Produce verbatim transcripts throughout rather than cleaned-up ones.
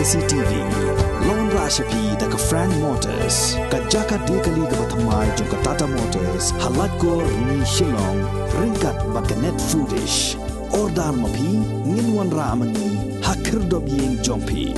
C T V. Long ra sha phi da ka Frank Motors, ka jaka de kali kaba thymmai jong ka Tata Motors, ha Laitkor ni Shillong, ryngkat bad ka Net Foodish. Order ma phi, ngin wanrah ma ngi ha khyrdop ïing jong phi.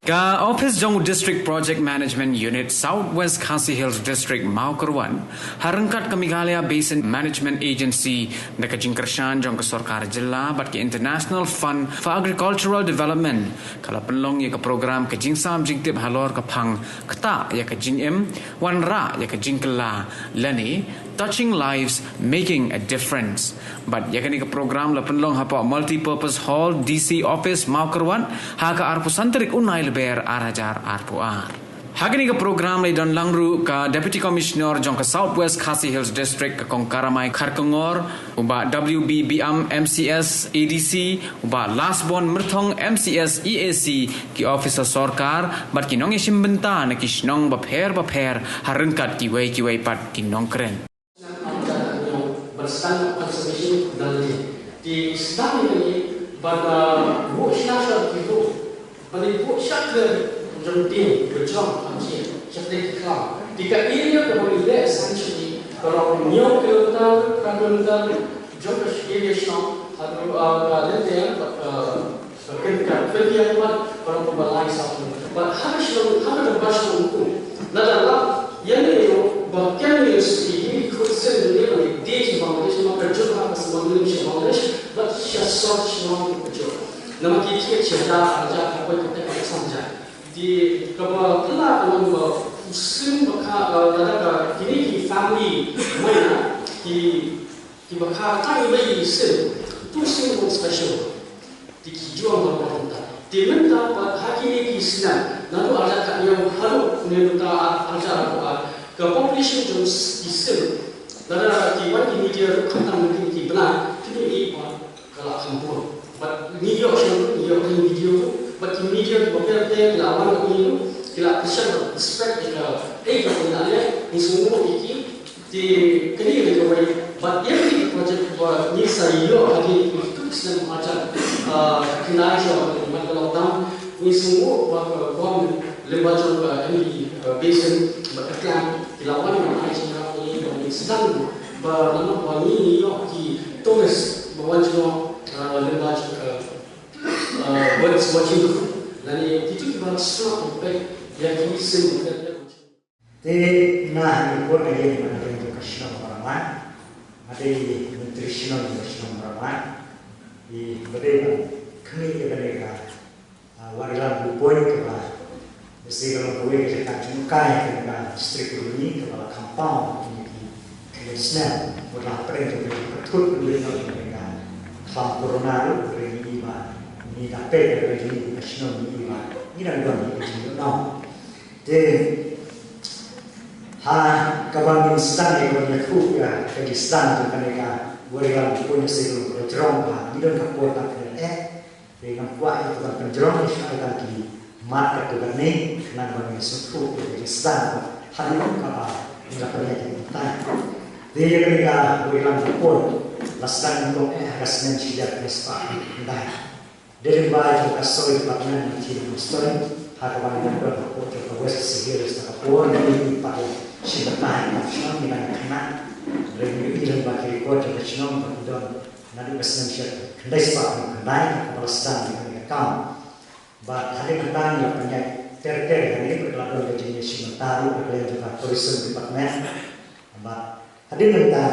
Ka office jong District Project Management Unit South West Khasi Hills District Mawkyrwat, ha ryngkat ka Meghalaya Basin Management Agency, da ka jingkyrshan jong ka sorkar jylla bad ka International Fund for Agricultural Development, ka la pynlong ïa ka program ka jingsam jingtip halor ka phang ktah ïa ka jingim, wanrah ïa ka jingkylla, lane Touching Lives, Making a Difference. Bad ïa kane ka program la pynlong hapoh Multipurpose Hall, D C Office, Mawkyrwat, ha ka arphew san tarik u Naiïalber ar hajar arphew ar. Ha kane ka program la don lang ruh ka Deputy Commissioner jong ka South West Khasi Hills District, ka Kong Karamai Kharkongor, u Bah W B Biam, M C S A D C, u Bah Lasbon Myrthong, M C S E A C, ki officer sorkar bad ki nongïashim bynta na ki shnong bapher bapher, ha ryngkat kiwei kiwei pat ki nongkren. Ban sdang conservation dal di. Di sdang ïa kane ban, ah, buh sha sha ki buh. Ban buh sha ka jong ding, ka jong, am shi, sha ki khlam. Di ka area ka ban leh sanctuary, ka long hynñiew kilometer, phra kilometer, jong ka area shnong, haduh, ah, ka lynter, ah, Ka kynta ka pynïaid pat ba long kumba lai saw. Ba ha ka shnong, ha ka dong ba shnong kum. Lada la ïa ne ïoh ba kem ne ïoh suki hi khun sien ne ïoh ne dei jong Bangladesh, ma ka jong ha ka shnong ne sha Bangladesh, ba sha sor shnong ka jong. Namar ki tiket sha da arja ka poi ka tek ka sam ja. Di kaba pynlah ka long ba u sien ba ka, lada ka kine ki family mai na ki Kiba ka tang i mei i sien, tu sien won special. Ti ki juang ba ba ta. Ti mynta ba ha kine ki snem, naduh arja ka niam haduh ne mynta arja ka ba. Ka population jong ki sien. Lada ki wan ki media ruh khamtam ki ki bna, ki ni i ba ka la kham bun. But ngi ïoh shen, ngi ïoh ki video tu, but ki media ba pher pher ki la wan ki tu, ki la kyrshan ba spread ki ka, eh, ka pun ale, ngi sngewbha ïa ki, Te kane ka dei kawei, bad ïa kane ka project ba ngi sa ïoh hadien kine ki snem arhajar, ah, khyndai sha ba ka lockdown, ngi sngewbha ba ka government lyngba jong ka M D, ah, Basin bad ka Klang ki la wan ban ai jingïarap ïa ngi ba ngin sdang ba namar ba ngi ïoh ki tourist ba wan jngoh, ah, lyngba jong ka, ah, birds watching group lane kitu kiba sngewbha ban peit ïa ki sim ba ka Te nga ha i por nga ïeng na ka liang jong ka shnong Mawryngkat. Nga dei i myntri shnong jong ka shnong Mawryngkat. I ba dei ban khmih ïa kane ka, ah, Warilam Viewpoint kaba da sdang ka long kawei ka jaka jngohkai kane ka district Rioni kaba la kham paw kine ki khyndai snem. Bad la pdeng jong ka thut kane ka khlam corona ruh, hynrei ngi i ba ngi da peit ïa kane ka shnong ngi i ba ngi dang don ïa ka jingïohnong. Te ha kaba ngin sdang ïa kaba ngin ïathuh ïa ka jingsdang jong kane ka Warilam Viewpoint, sa ïa ka jrong ba ngi don ka por ba ngin eh. Te ngam kwah ïa ka ban pynjrong ïa shuwa ïa ki mat katto katne, khnang ba ngin sngewthuh ïa ka jingsdang ba ha kaba ngi la pynïaid ïa ka. Te ïa kane ka Warilam Viewpoint la sdang nyngkong eh ha ka snem shi hajar khyndai spah khyndai. Dei lyngba jong ka Soil Department na Chin Mustard, ha kaba ngi don hapoh jong ka West Khasi Hills, na ka por ngi pat shim bynta ha ka shnong ngi dang khynnah. Hynrei ngi ïohi lyngba ki record jong ka shnong ba ki don naduh ka snem shi hajar khyndai spah khyndai, ha kaba la sdang ïa ka kam. Bad hadien kata ngi la pynïaid ter ter ïa kane, bad la don ka jingïashim bynta ruh na ka liang jong ka Tourism Department. Bad hadien kata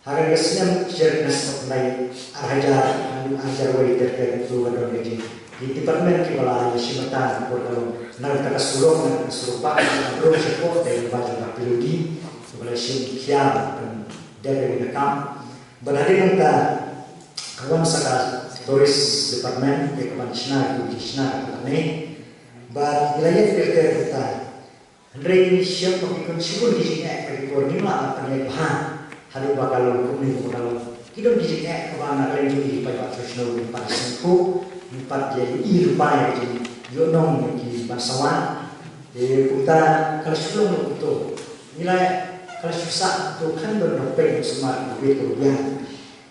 Ha kane ka snem shi hajar khyndai spah khyndai, ar hajar, ar hajar wei ter ter, to ka don ka jing, ki department kiba la ïashim bynta, ka por ka long na kata ka surok, na kata ka surok bah, na ka rung shapoh, dei lyngba jong ka P W D, kiba la shim khia ban dep ïa ka kam. Bad hadien nangta ka wan sa ka tourist department, ïa ka ban shna, ki shna ka kane. Bad ngi la ïa ter ter kita. Hynrei ngi shem ba ki khun shibun ki jingeh, ka ki por ngim lah ban pynleit bha haduh ba ka long kumne ba ka long. Ki don ki jingeh kaba na ka liang jong ki paidbah traditional, ngim pat sngewthuh, ngim pat ïohi lypa ïa ka jingïohnong ki ban sawan. Te kumta ka la shu long kumto. Ngi la, ka la shu sah kumto, khlem don ba peit sumar ka bit ka biang.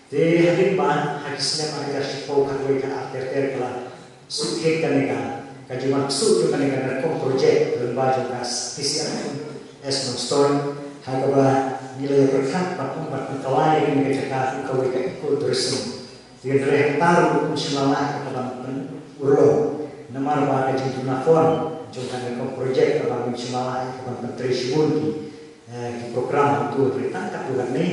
Te hadien ba ha ki snem ar hajar shiphew khatwei khatar ter ter ka la shu thied kane ka ka jingwan ksuh jong kane ka NERCOM project lyngba jong ka T C R S Nongstoiñ, ha kaba ngi la ïa pyrkhat bad kum bad pynkylla ïa kane ka jaka kum kawei ka eco tourism. Te hynrei hangta ruh ym shym la lah ïa ka ban pynurlong namar ba ka jingduna fund jong ka NERCOM project kaba ngim shym la lah ïa ka ban pyntrei shibun ki eh, ki program hangtu hynrei tang katto katne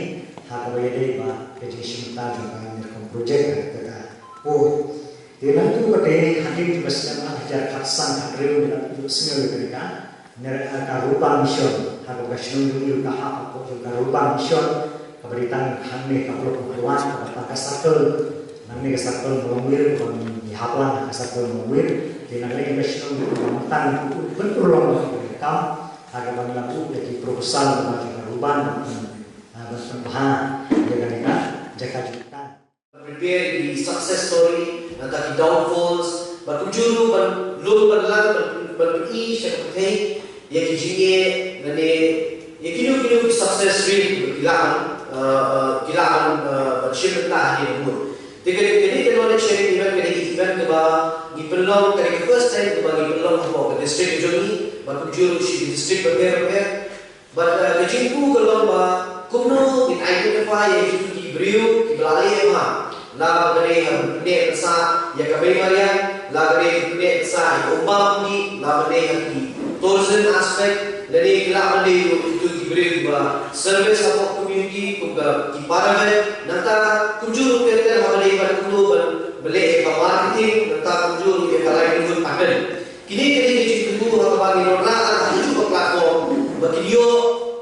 ha kaba ïadei bad ka jingshim bynta jong ka NERCOM project ha kata ka por. Te nangtu ba dei hadien ba snem ar hajar khatsan khathynriew ngi la ïohsngew ïa kane ka NERCOM, ka Rurbang Mission, ha kaba ka shnong jong ngi ruh ka hap hapoh jong ka Rurbang Mission, kaba dei tang hangne ka block Mawkyrwat, kaba tang ka circle, nangne ka circle Mawlongwir, kaba ngi hap lang ha ka circle Mawlongwir. Te nangne ka shnong jong ngi ruh tang pynurlong ïa ka kam ha kaba ngi la buh ïa ki proposal ba jong ka Rurbang ban pyn, ah, ban pynbha ïa kane ka jaka jingkyntang. Prepare ki success story, nangta ki downfalls, bad kumjuh ruh ban lum ban lang, ban, ban pyni sha ka pyrthei ïa ki jingeh lane ïa kino kino ki success rate ba ki lah, uh, uh, ki lah, uh, ban shim bynta hadien ba mut. Te kane, kane ka knowledge sharing event, kane ka event kaba ngi pynlong, kane ka first time kaba ngi pynlong hapoh ka district jong ngi, bad kumjuh ruh sha ki district bapher bapher. Bad, uh, ka jingkyrkhu ka long ba kumno ngin identify ïa kito ki briew kiba la leh bha. La ka dei ha ban pynneh pynsah ïa ka bei mariang, la ka dei ban pynneh pynsah ïa ka umba umdih, la ka dei ha ki tourism aspect, lane ki lah ban dei ruh kito ki briew kiba service hapoh community kum ka ki paravet, nangta kumjuh ruh ter ter ha ka dei ban kumno ban leh ïa ka marketing, nangta kumjuh ruh ïa ka livelihood pattern. Kine ki dei ki jingkyrkhu ha kaba ngin wanrah ha kajuh ka platform ba kin ïoh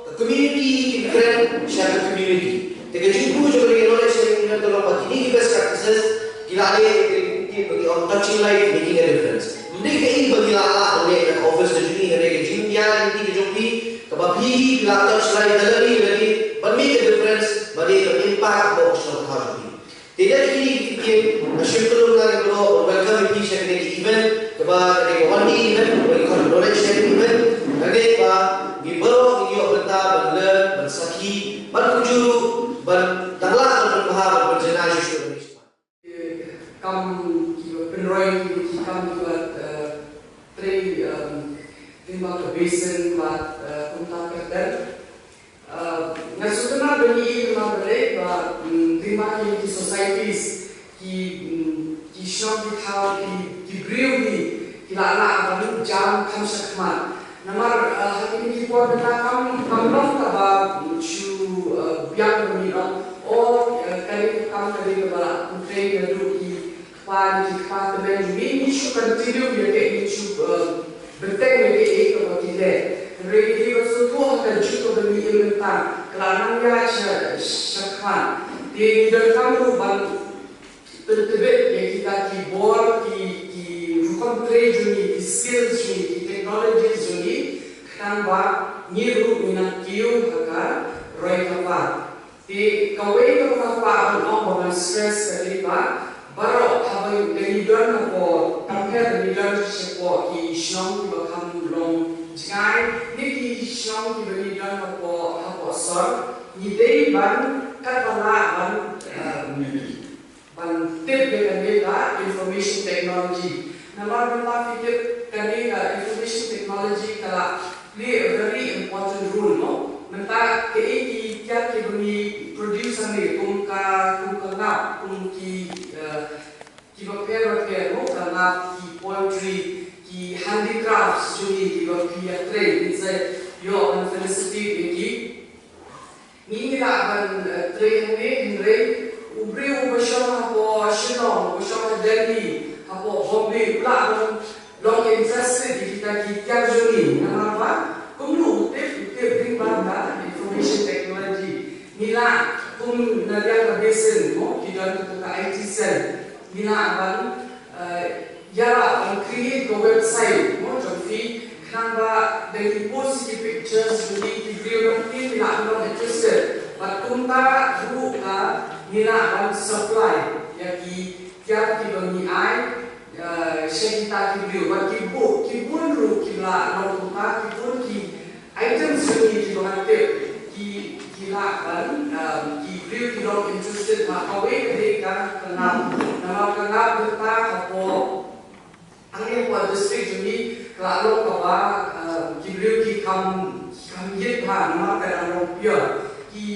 ka community kin kren sha ka community. Te ka jingkyrkhu jong kane ka knowledge sharing event ka long ba kine ki best practices ki la leh ïa kine ki ba ngi ong touching life making a difference. Ym dei kaei ba ngi lah lah ban leh na ka office ka jong ngi, hynrei ka jingpyni ka jong phi kaba phi hi phi lah touch life da lade lade ban make a difference, ban make an impact hapoh ka shnong ka thaw jong phi. Te da kine ki ktien, nga shim kyllum ïa phi baroh, welcome ïa phi sha kane ka event, kaba kane ka one day event, kaba ngi khot knowledge sharing event, kane ba ngi baroh ngi ïoh bynta ban learn, ban sakhi, ban kumjuh ruh, ban tang lah ban pynbha, ban pynjanai shuh shuh. Kam kiba pynroi, ki kam kiba, eh, trei, em, lyngba ka basin bad, eh, kumta ter ter. Eh, nga sngewtynnat ba ngi ïohi mynta ba, mm, lyngba ki societies, ki, mm, ki shnong ki thaw, ki, ki briew hi, ki la lah ban jam kham shakhmat. Namar, eh, ha kine ki por mynta kam, kam long kaba, mm, shu, eh, biang ba ngi ong, oh, eh, kane ka kam ka dei kaba la pyntrei naduh ki kpa, ki kpa tymmen jong ngi, ngi shu continue ïa kaei, ngi shu, eh, bteng ïa kaei kaba ki leh. Hynrei ngi dei ban sngewthuh ha ka juk kaba ngi im mynta ka la nang ïaid sha, shakhmat. Te ngi donkam ruh ban pyntbit ïa kita ki bor, ki, ki rukom trei jong ngi, ki skills jong ngi, ki technologies jong ngi, khnang ba ngi ruh ngin nang kiew ha ka roi ka par. Te kawei kaba nga kwah ban ong, ba ngan stress ka dei ba baroh haba ngi don hapoh, kam pher ba ngi don shapoh ki shnong kiba kham long jngai ne ki shnong kiba ngi don hapoh, hapoh sor, ngi dei ban kat ba lah ban, um, ban tip ïa kane ka information technology. Namar mynta phi tip kane ka information technology ka la play a very important role, no? Mynta kaei ki tiar kiba ngi produce hangne kum ka, kum ka ngap, kum ki, eh, kiba pher bapher, no? Ka ngap, ki poetry, ki handicrafts jong ngi kiba phi ïatrei, ngin sa ïoh ban felicitate ïa ki. Ngi, ngi lah ban, eh, trei hangne, hynrei u briew uba shong hapoh Shillong, uba shong ha Delhi, hapoh Bombay, u lah ban long interested ïa kita ki tiar jong ngi. Namar ba kumno u tip, u tip lyngba ka information technology. Ngi lah kum na liang ka basin, mo, ki don kato ka I T cell. Ngi lah ban, eh, ïa lah ban create ka website, mo, jong phi, khnang ba da ngi post ki pictures jong ngi, ki briew jong phi ki lah ban long interested. Bad kumta ruh ka ngi lah ban supply ïa ki tiar kiba ngi ai, eh, sha kita ki briew. Bad ki bun, ki bun ruh ki lah long kumta, ki bun ki items jong ngi kiba nga tip ki, ki lah ban, um, ki briew ki long interested, ma kawei ka dei ka, ka ngap. Namar ka ngap mynta hapoh, hangne hapoh district Ka long kaba, eh, ki briew ki kham, ki kham ïit bha namar ka dang long pure. Ki,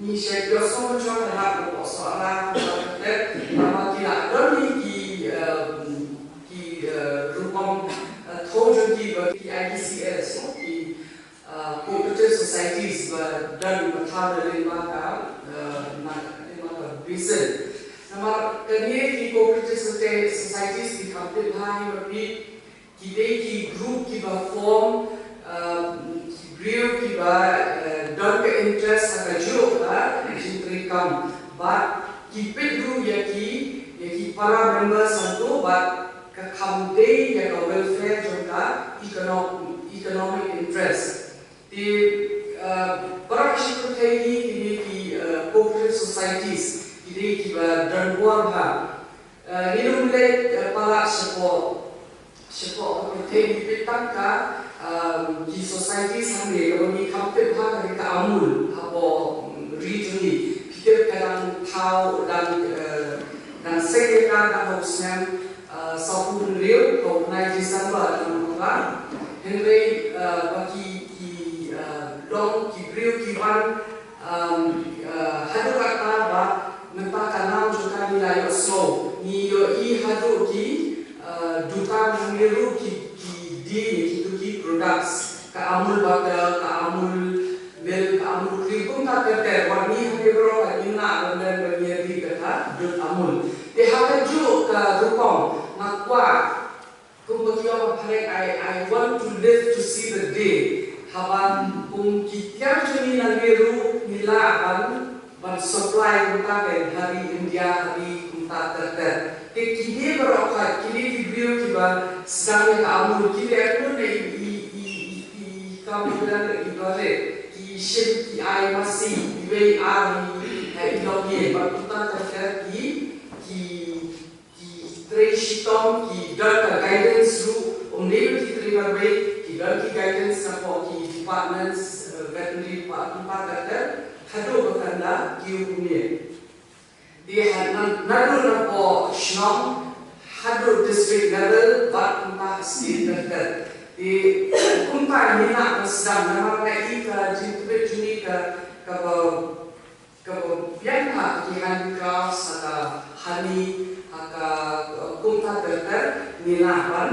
ngi shait ïohsngew mynshwa ka hap ka Sohra, ka Tet, namar ki la don hi ki, eh, ki, eh, rukom, eh, thoh jong ki ba ki I D C S, no, ki, eh, cooperative societies ba don ba thaw da lyngba ka, eh, na, lyngba ka basin. Namar kane ki cooperative soci-, societies ki kham tip bha hi ba phi, ki dei ki group kiba form, eh, ki briew kiba, eh, don ka interest ha kajuh ka jingtrei kam. Bad ki peit ruh ïa ki, ïa ki para members hangto bad ka kham dei ïa ka welfare jong ka econo-, economic interest. Te, eh, baroh shi pyrthei hi kine ki, eh, cooperative societies ki dei kiba don bor bha. Eh, ngin ym leit, eh, palat shapoh, shapoh ka pyrthei, ngi peit tang ka, um, ki societies hangne kaba ngi kham tip bha ka dei ka Amul hapoh, mm, ri jong ngi. Phi tip ka dang thaw, dang, eh, dang seng ïa ka dang ha u snem, eh, sawphew hynriew, ka u bnai December dang ha ka. Hynrei, eh, ba ki, ki, eh, long ki briew ki wan, um, eh, haduh katta ba mynta ka nam jong ka ngi la ïohsngew, ngi ïohi haduh ki, eh, dukan hangne ruh ki, ki die ïa kito ki products, ka Amul butter, ka Amul milk, ka Amul cream, kumta ter ter. Wat ngi hangne baroh ka ngi lah ban don ban ïa die kata dud Amul. Te ha kajuh ka rukom nga kwah, kumba ki ong ha phareng, I, I want to live to see the day. Haba kum ki tiar jong ngi nangne ruh ngi lah ban, ban supply kumta kein ha ri India, ha ri kumta ter ter. Te kine baroh khat, kine ki briew kiba sdang ïa ka Amul, ki leh kumno, i, i, i, i, i kam, ki dang i ba leh, ki shim, ki ai masi, iwei ar i, ha i longïing, bad kumta ter ter ki, ki, ki trei shitom, ki don ka guidance ruh, ym dei ba ki trei marwei, ki don ki guidance napoh ki departments, eh, veterinary department, kumta ter ter, haduh ba kan da kiew kumne. Te ha, na, naduh napoh shnong haduh district level bad kumta ha state ter ter. Te kumta ngi lah ban sdang namar nga i ka jingtbit jong ngi ka, kaba, kaba biang ha ki handicrafts, ha ka honey, ha ka, kumta ter ter, ngi lah ban